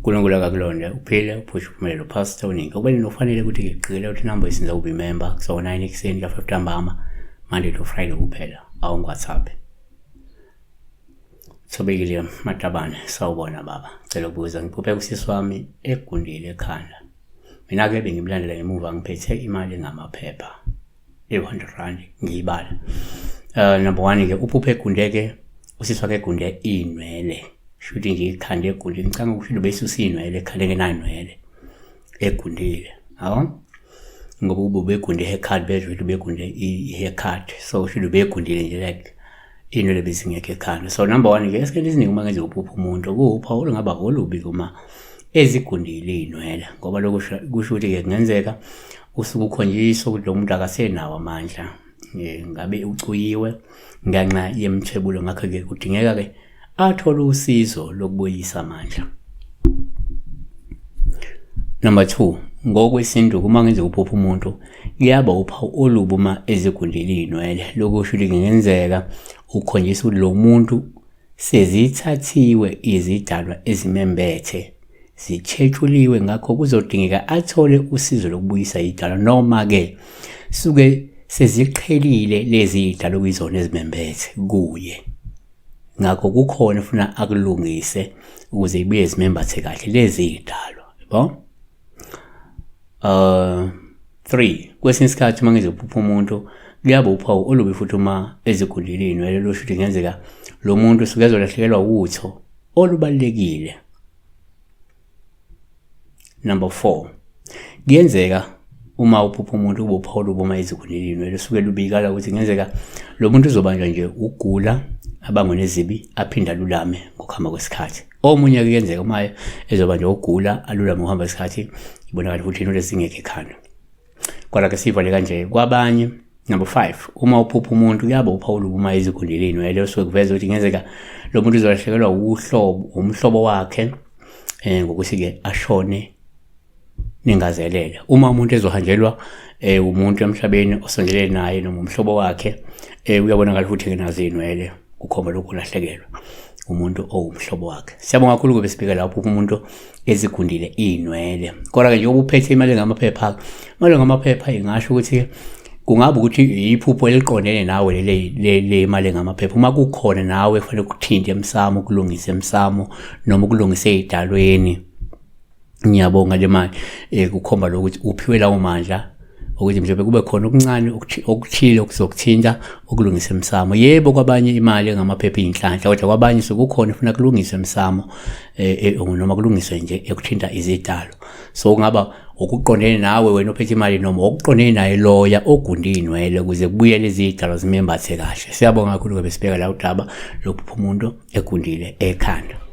uNkulunkulu akakulonde uphile uphushe uphumelele uPastor uningi okubeni nofanele ukuthi ngiqikele ukuthi inamba isinza ube member so 9 ekuseni la 5 ntambama Monday to Friday kuphela awungi-WhatsApp. Thobekile Matabane, sawubona baba. Cela ukubuza ngiphuphe kusisi wami egundile ekhanda. Mina-ke bengimlandela ngemuva ngiphethe imali engamaphepha ewu-100 rand ngiyibala. Number one ke uphuphe egunde-ke usisi wakhe egunde iy'nwele. Shuthi nje ikhanda egundile ngicabanga ukuthi ubesusa iy'nwele ekhanda engenanwele egundile. Yabo? Ngoba ube ubegunde i-haircut bezwe ukuthi ubegunde i-haircut so shuthi ubegundile nje like iy'nwele bezingekho ekhanda. So number one ke esikhathini esiningi uma ngenze uphupha umuntu kuwuphawu olungaba olubi kuma ezigundile iy'nwele ngoba lokho kusho ukuthi-ke kungenzeka usuke ukhonjiswa ukuthi lo muntu akasenawo amandla ngabe ucuyiwe ngenxa yemthwebulo ngakho-ke kudingeka-ke athole usizo lokubuyisa amandla. Number 2, ngokwesintu uma ngenze uphupha umuntu kuyaba uphawu olubi uma ezigundile iy'nwele. Lokhu kusho ukuthi kungenzeka ukhonjisa ukuthi lo muntu sezithathiwe izidalwa ezimembethe zitshethuliwe ngakho kuzodingeka athole usizo lokubuyisa idalwa noma-ke suke seziqhelile lezi idalwa okuyizona ezimembethe kuye. Ngakho kukhona efuna akulungise ukuze ibuye zimembathe kahle lezi idalwa yabo. 3 kwesinye isikhathi uma ngizophupha umuntu kuyaba uphawu olubi futhi uma ezigundile iy'nwele lusho ukuthi kungenzeka lo muntu usuke ezolahlekelwa wutho olubalulekile. Number 4 kuyenzeka uma uphupha umuntu kube uphawu olubi uma ezigundile iy'nwele lusuke lubikala ukuthi kungenzeka lo muntu uzobanjwa nje ukugula abangwe nezibi aphinde alulame ngokuhamba kwesikhathi. Omunye kuyenzeka uma ezoba nje ukugula alulame ngokuhamba kwesikhathi ibonakala futhi into ezingekho ekhanda. Kodwa ke sivale kanje kwabanye. Number 5 uma uphupha umuntu kuyaba uphawu olubi uma ezigundile iy'nwele osuke kuveza ukuthi kungenzeka lo muntu uzolahlekelwa uhlobo umhlobo wakhe ngokuthi-ke ashone ningazelele. Uma umuntu ezohanjelwa umuntu emhlabeni osondelene naye noma umhlobo wakhe uyabonakala futhi engenazo iy'nwele kukhomba lokhu kulahlekelwa umuntu owumhlobo wakhe. Siyabonga kakhulu kube sibheke lapho umuntu ezigundile iy'nwele. Kodwa-ke njengoba uphethe imali engamaphepha, imali engamaphepha ingasho ukuthi kungaba ukuthi iphupho eliqondene nawe le mali engamaphepha. Uma kukhona nawe kufanele kuthinte emsamo, ukulungise emsamo noma ukulungise ey'dalweni. Ngiyabonga le mali kukhomba lokuthi uphiwe lawo mandla ukuthi mhlawumbe kube khona okuncane okuthile okuzokuthinta ukulungisa emsamo. Yebo, kwabanye imali engamaphepha iyinhlanhla, kodwa kwabanye sekukhona ufuna kulungiswe emsamo noma kulungiswe nje ekuthinta izidalo. So kungaba okuqondene nawe wena ophethe imali noma okuqondene naye loya ogunde iy'nwele ukuze kubuyele izidalo zimembathe kahle. Siyabonga kakhulu-ke besibheka la udaba lokuphupha umuntu egundile ekhanda.